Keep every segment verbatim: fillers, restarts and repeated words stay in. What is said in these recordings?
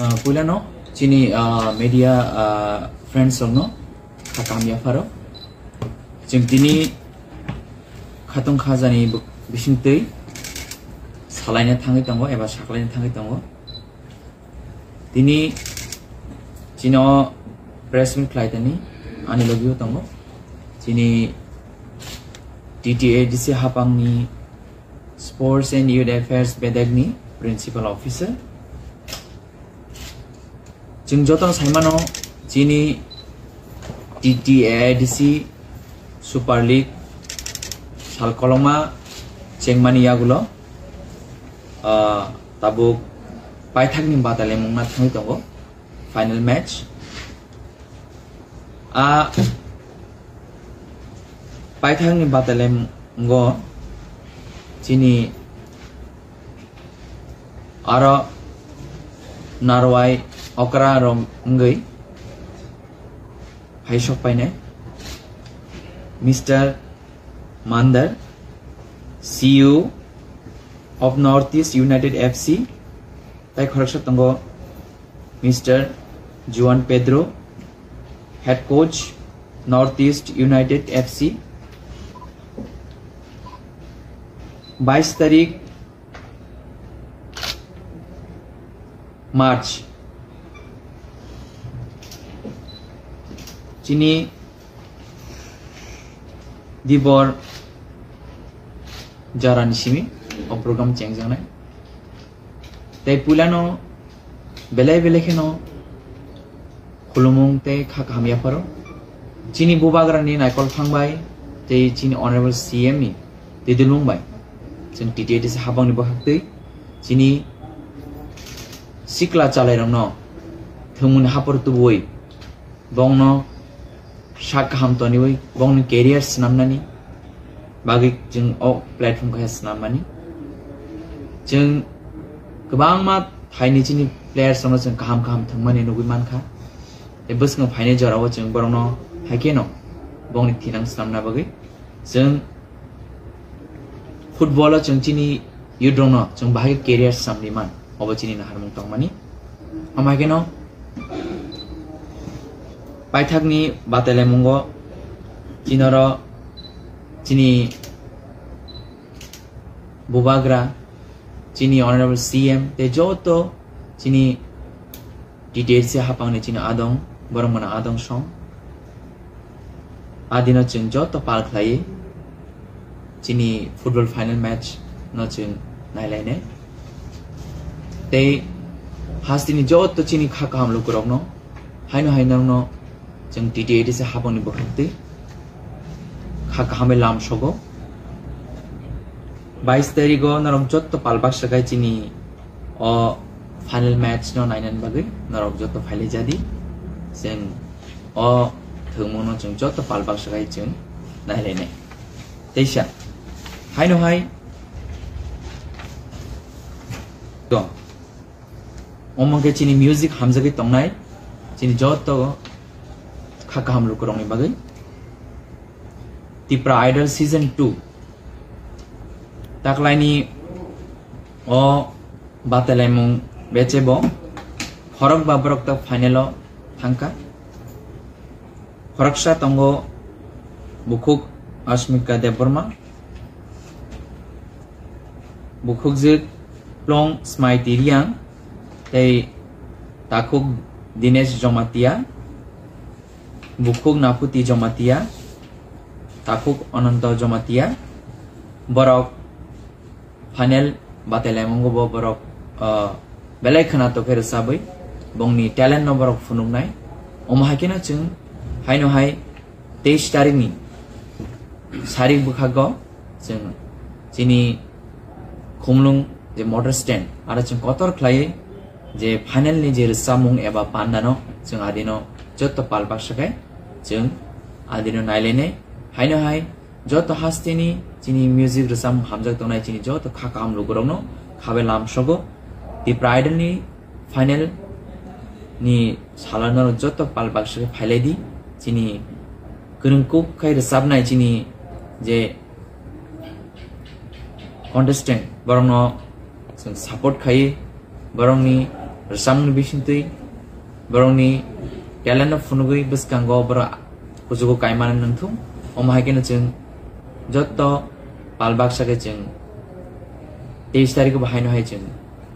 Ah, puilano chini, ah, media, ah, friends rokno kha kaham yapharo. Chwng tini khatong khajani bo-, bisingtwi salaina thangwi tongo eba saklaina thangwi tongo. Tini chino press meet khlai tani ani logio tongo. Chini T T A D C hapangni Sports and Youth Affairs bedekni Principal Officer. Chwng jotono saimano chini T T A D C Super League sal koloma chengmani yagulo, ah, tabuk paithakni batalemungna thangwi tongo final match. A paithakni batalemungo chini aro narwai okra rok wngwi hai sok painai Mister Mandar, C E O of North East United F C, tai khoroksa tongo Mister Juan Pedro, head coach, North East United F C. Bais tarik March, chini dibor jarani simi o program chengjaknai. Tei puilano belai belai kheno khulumung tei kha kaham yapharo. Chini bubagrani naikol phang bai tei chini Honorable C M ni twi dulung bai chwng T T A D C hapangni bwkhaktwi chini sikla chalairokno thwngmungni hapor tubuwi bongno sak kaham toniwi bongni career swnamnani bagwi chwng o platform khe swnammani. Chwng kwbangma thaini chini players rokno chwng kaham kaham thwngmani nugwi mankha. Tei bwskango phainai jorao chwng borokno haikheno bongni thinang swnamna bagwi chwng football o chwng chini youth rokno chwng bahai career samni man, obo chini naharmung tongmani. Omo hai kheno paithakni batelemungo chinoro chini bubagra, chini Honorable C M tei joto chini T T A D C hapangni chini adong, borok mano adong song. Adino chwng joto pal khlaiwi chini football final match no chwng nailainai. Tei hasteni joto chini kha kaham lukurokno haino hai norokno chwng T T A D C hapangni bwkhaktwi kha kahamwi lam sogo. Bais tarigo norok joto pal baksa khai chini o final match no nainani bagwi norok joto phailai jadi. Chwng o thwngmungno chwng joto pal baksa khai chwng nailainai. Teisa haino hai to omo khe chini music hamjagwi tongnai chini joto kha kaham lukurokni bagwi. Tipra Idol Season two taklaini o batalaimung bechebo khorokba borok tak final o thangkha. Khoroksa tongo bukhuk Asmika Debbarma, bukhukjwk Plong Smaiti Riang tei takhuk Dinesh Jomatia, bukhuk Naputi Jomatia, takhuk Ananto Jomatia. Borok final batalaimung bo borok, ah, belai khwnatok khe rwchabwi bongni talent no borok phunuknai. Omo hai kheno chwng haino hai teis tarikni sarik bwkhago chwng chini Khumlung je motor stand aro chwng kotor khlaiwi je final ni je rwchapmung eba pandano chwng adino joto pal baksa khe chwng adino nailainai. Haino hai joto hasteni chini music rwchapmung hamjak tongnai chini joto kha kaham lukurokno khabai lam sogo. Tipra Idol ni final ni salo norok joto pal baksa khe phailai di. Chini kwrwng kuk khai rwchapnai chini je contestant, borokno chwng support khai, borokni Rwchapmungni bisingtwi borokni talent no phunugwi bwskango borok kuchugo kaimani nangthung. Omo hai kheno chwng joto pal baksa khe chwng teis tarikh bo haino hai chwng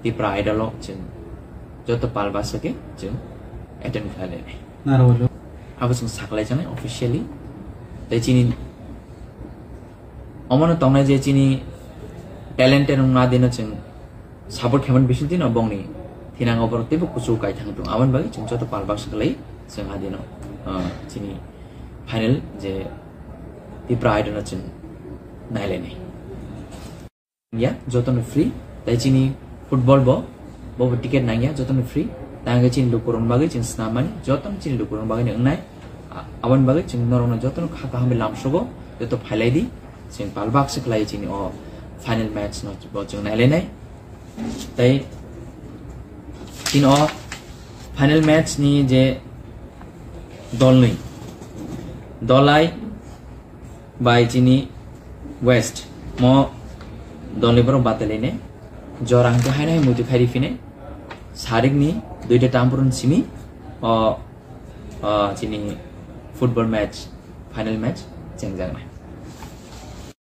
Tipra Idol o chwng joto pal baksa khe chwng attend khlai lainai. Naro walo. Abo chwng saklai janai officially. Tei chini omono tongnai je chini talented wngma dino chwng support khaimani bisingtwi no bongni thinango borok teibo kuchugo kaithang tongo. Aboni bagwi chwng joto pal baksa khlai chwng adino, ah, chini final je Tipra Idol no chwng nailainai. Ya, jotono free, tei chini football bo, bo bo ticket nangya, jotono free. Tei hwnkhe chini lukurokni bagwi chwng swnam mani, jotono chini lukurokni bagwi no wngnai. A-, aboni bagwi chwng norokno jotono kha kaham bai lamsogo, joto phailai di. Chwng pal baksa khlai chini o final match no bo chwng nailainai. Tei chini o final match ni je dolnwi, Dolai bai chini West mo dolnwi borok batalainai. Jora hwnkhe haino hai muitu khairi phine sarikni duita tampurun simi o, o chini football match, final match chengjaknai.